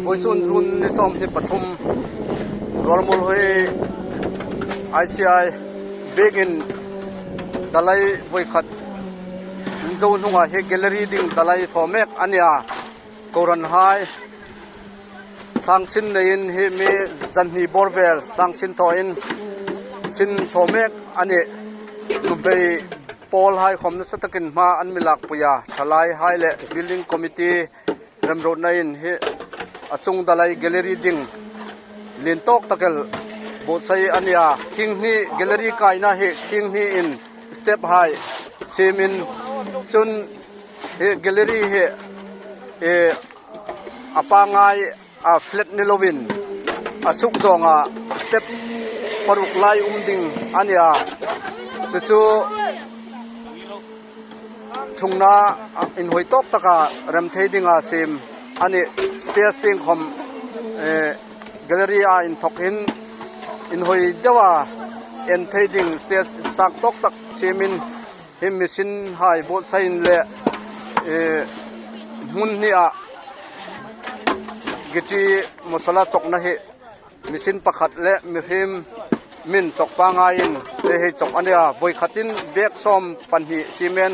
ໂວຍຊູນ ລຸນທີສອງສິບປະທຸມ ລວມມູນເຮ ໄອຊີໄອ ເບກອິນ ດາໄລ ໂວຍຂັດ ໂຈນຮຸງອາ ເຮ ແກລເລຣີດິງ ດາໄລ ທໍ່ແມັກ ອາເນຍ ໂກຣັນໄຮ ຊາງຊິນເນອິນ ເຮ ເມ ຈັນຮີ ບໍຣເວລ ຊາງຊິນທໍອິນ ຊິນທໍແມັກ ອາເນ ນຸເບ ປອລໄຮ ຄອມ ນຸສະຕະກິນ ມາ ອັນມິລາກ ປຸຍາ ທະລາຍໄຮ ແລະ ບິລດິງ ຄອມມິຕີ້ ເລີ່ມໂຣດໃນ ເຮ ອາຊຸງ ດາໄລ ແກລເລຣີດິງ ເລນຕອກ ຕະເກັລ ໂບໄຊ ອາເນຍ ຄິງນີ ແກລເລຣີກາຍນາ ເຮ ຄິງນີອິນ ສະເຕັບໄຮ ເຊມິນ ຈຸນ ເຮ ແກລເລຣີ ເຮ ເອ ອາປາງາຍ ອາ ເຟລັດ ນິໂລວິນ ອາ ສຸກຈອງ ອາ ສະເຕັບ ປາລຸກ ລາຍອຸມດິງ ອາເນຍ ຈູຈູ ທຸງນາ ອາ ອິນຫອຍຕອກຕະກາ ແຣມເທດິງ ອາ ເຊມ ອາເນ ສະເຕສຕິງ ຄອມ ເອ ແກລເລຣີ ອາ ອິນທອກ ເຮ ອິນຫອຍເດວາ ເອັນເທດິງ ສະເຕສາກຕອກຕະກາ ເຊມິນ ເຮ ເມຊິນ ໄຮ ໂບໄຊ ແລະ ເອ ມຸນນີອາ ກິຕິ ມອສລາ ຈົກນະ ເຮ ມິຊິນປະຂັດ ແລະ ມີເຮມມິນ ຈົກປາງາຍ ເອ ເຮ ຈົກອາເນຍ ໂວຍຂັດຕິນ ແບກຊອມ ປັນຫີ ຊີເມັນ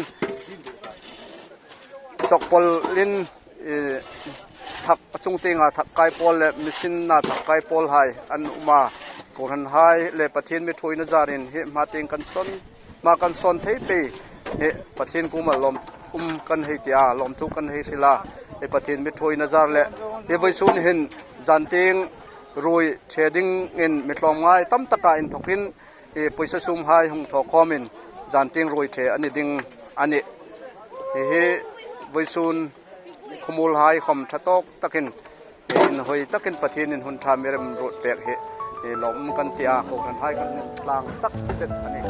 ຈົກປອລລິນ ເອ ທັກ ປະຊຸງເຕງ ອາ ທັກກາຍປອລ ແລະ ມິຊິນນາ ທັກກາຍປອລໄຮ ອັນອຸມາ ໂກຣັນໄຮ ແລະ ປະເທນເມໂທຍນະຈາຣິນ ເຮ ມາເຕງກັນຊອນ ມາກັນຊອນເທເປ ເຮ ປະເທນກູມາ ລອມອຸມກັນໄຮເຕອາ ລອມທຸກກັນໄຮເທລາ ເຮ ປະເທນເມໂທຍນະຈາຣ ແລະ ເຮ ໄວຊູນເຫັນ ຈານເຕງ ໂຣຍ ເທດິງ ເອັນ ເມຕລອມງາຍ ຕຳຕະກາ ເອັນທອກ ເຫັນ ເອ ປຸຍສະຊຸມ ໄຮ ຫົງທໍຄອມ ເຫັນ ຈານເຕງ ໂຣຍ ເທ ອານິດິງ ອານິ ເຮ ເຮ ໄວຊູນ ຂະມູນ ໄຮ ຄອມ ທະຕອກ ຕະເຫັນ ເຫັນ ຫົຍ ຕະເຫັນ ປະເທນ ເຫັນ ຫົນທາງ ເມເຣັມ ໂຣດ ແປກ ເຮ ເຮ ລອມກັນ ເຕອາ ໂຄກັນ ໄຮ ກັນ ເຫັນ ກລາງ ຕັກ ເຊັດ ອານິ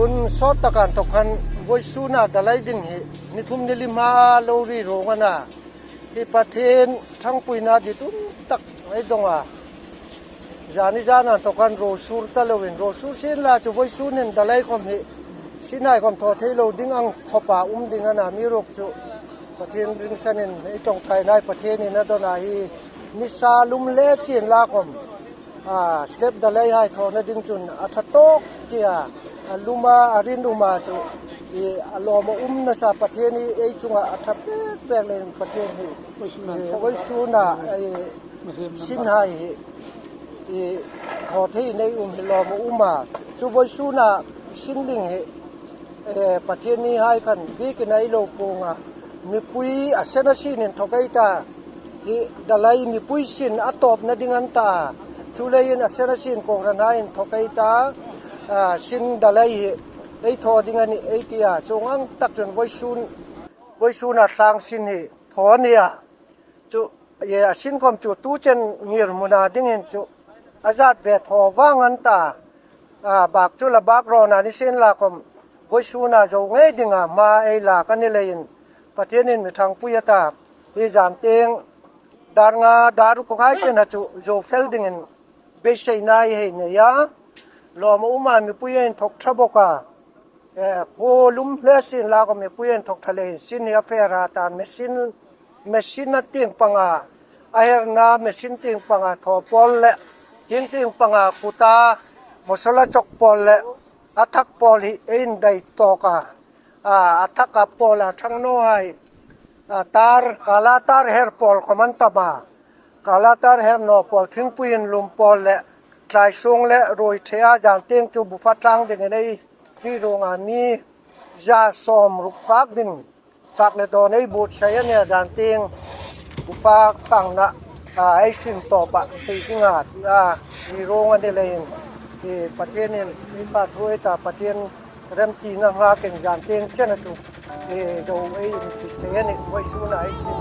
ບຸນຊອດຕະການຕົກຄັນ ໂວຍຊູນາ ດາໄລດິງ ເຮ ນິທຸມນິລິມາ ໂລຣີໂຣງອານາ ເຮ ປະເທນທັງປຸຍນາ ທີ່ຕຸນຕັກ ໄອດອງອາ ຢານິຢານານ ໂຕຄັນ ໂຣຊູຣ ຕະເລວິນ ໂຣຊູຣ ຊິນລາ ຈະ ໂວຍຊູນ ເຫັນ ດາໄລຄອມ ເຮ ຊິນາຍຄອມ ທໍເທໂລ ດິງອັງ ຂໍປາອຸມດິງອານາ ມີໂຣກຈຸ ປະເທນຣິງຊະເນັນ ໄອຈອງໄທນາຍ ປະເທນເນນາ ດອນອາ ເຮ ນິສາ ລຸມແລ ຊິນລາຄອມ ອາ ສະເລັບ ດາໄລ ຫາຍ ທໍນະ ດິງຈຸນ ອາ ທະໂຕກ ເຈຍ ອາ ລຸມາ ອາ ຣິນ ອຸມາ ຈຸ ເອ ອາລອມມາອຸມນະຊາປະເທນນີ້ ເອ ຈຸງອາ ອາທະເປັກແປກເລີຍປະເທນນີ້ ເອ ໄວ້ຊູນນະ ເອ ຊິນຫາຍ ເອ ຂໍເທໃນອຸມເຮລອມມາອຸມມາ ຈຸໄວ້ຊູນນະ ຊິນດິງເຮ ເອ ປະເທນນີ້ຫາຍຄັນ ບິກິນໄນໂລໂປງອາ ມີປຸຍອາເຊນາຊິນເຫັນທໍໄກຕາ ເອ ດາໄລມີປຸຍຊິນອາຕອບນະດິງອັນຕາ ຈຸໄລເຫັນອາເຊນາຊິນກອງຣັນຫາຍເຫັນທໍໄກຕາ ອາ ຊິນດາໄລເຮ ໄດ້ທໍດິງອັນນີ້ ເອ ເກຍ ຈົງອັງຕັກຈົນໄວ້ຊູນ ໄວ້ຊູນອາຊາງຊິນເຮ ທໍເນຍ ຈຸ ເອ ອາຊິນຄອມຈຸຕູເຈັນງີຣມຸນາດິງເຫັນຈຸ ອາຈາດເວທໍວ່າງອັນຕາ ອາ ບາກຈຸລະບາກລໍນານິເຊນລາຄອມ ໄວ້ຊູນອາໂຈເງດິງອາມາໄອລາກັນນິເລນ ປະເທດນິນມີທາງປຸຍອາຕາ ເອ ຈານເຕັງ ດານງາ ດາລຸກຄາຍເຈນອາຈຸ ໂຈເຟລດິງເຫັນ ເບໄຊນາຍເຮເນຍ ລໍມາອຸມາມີປຸຍເຫັນທົກທະບົກອາ ເອ ໂຄລຸມເລຊິນລາວກໍມີປຸຍເຫັນທົກທະເລ ຊິນເຮອເຟຣາຕານເມຊິນ ເມຊິນນະຕິງປັງອາ ອາເຮລນາເມຊິນຕິງປັງອາ ທໍປອນ ແລະ ຕິງຕິງປັງອາ ຄູຕາ ມອສລະຈົກປອນ ແລະ ອາທັກປອນ ເອນໄດຕອກອາ ອາ ອາທັກອາປອນ ອາທັງໂນໄຮ ອາຕາຣ ກາລາຕາຣເຮຣປອນ ຄອມມັນຕະມາ ກາລາຕາຣເຮຣນໍປອນ ທິງປຸຍເຫັນລຸມປອນ ແລະ ທາຍຊົງ ແລະ ໂຣຍເທອາ ຈານເຕັງຈູບຸຟາຕາງເດັງໃນ ທີ່ໂຮງອາມີ ຢາຊອມລຸກຟາກດິນ ຟາກໃນຕອນໃນບູດໄຊຍະເນຍ ດານເຕັງ ບຸຟາກຕັງນະ ອາ ໄອຊິນຕໍ່ປະຕິກິງາດ ອາ ມີໂຮງອາເດເລນ ເອ ປະເທນເອ ເອ ປາທວຍຕາປະເທນ Remti na nga keng jan teng chen a chu, e, zo ei in ti se ni, voi su na ei sin.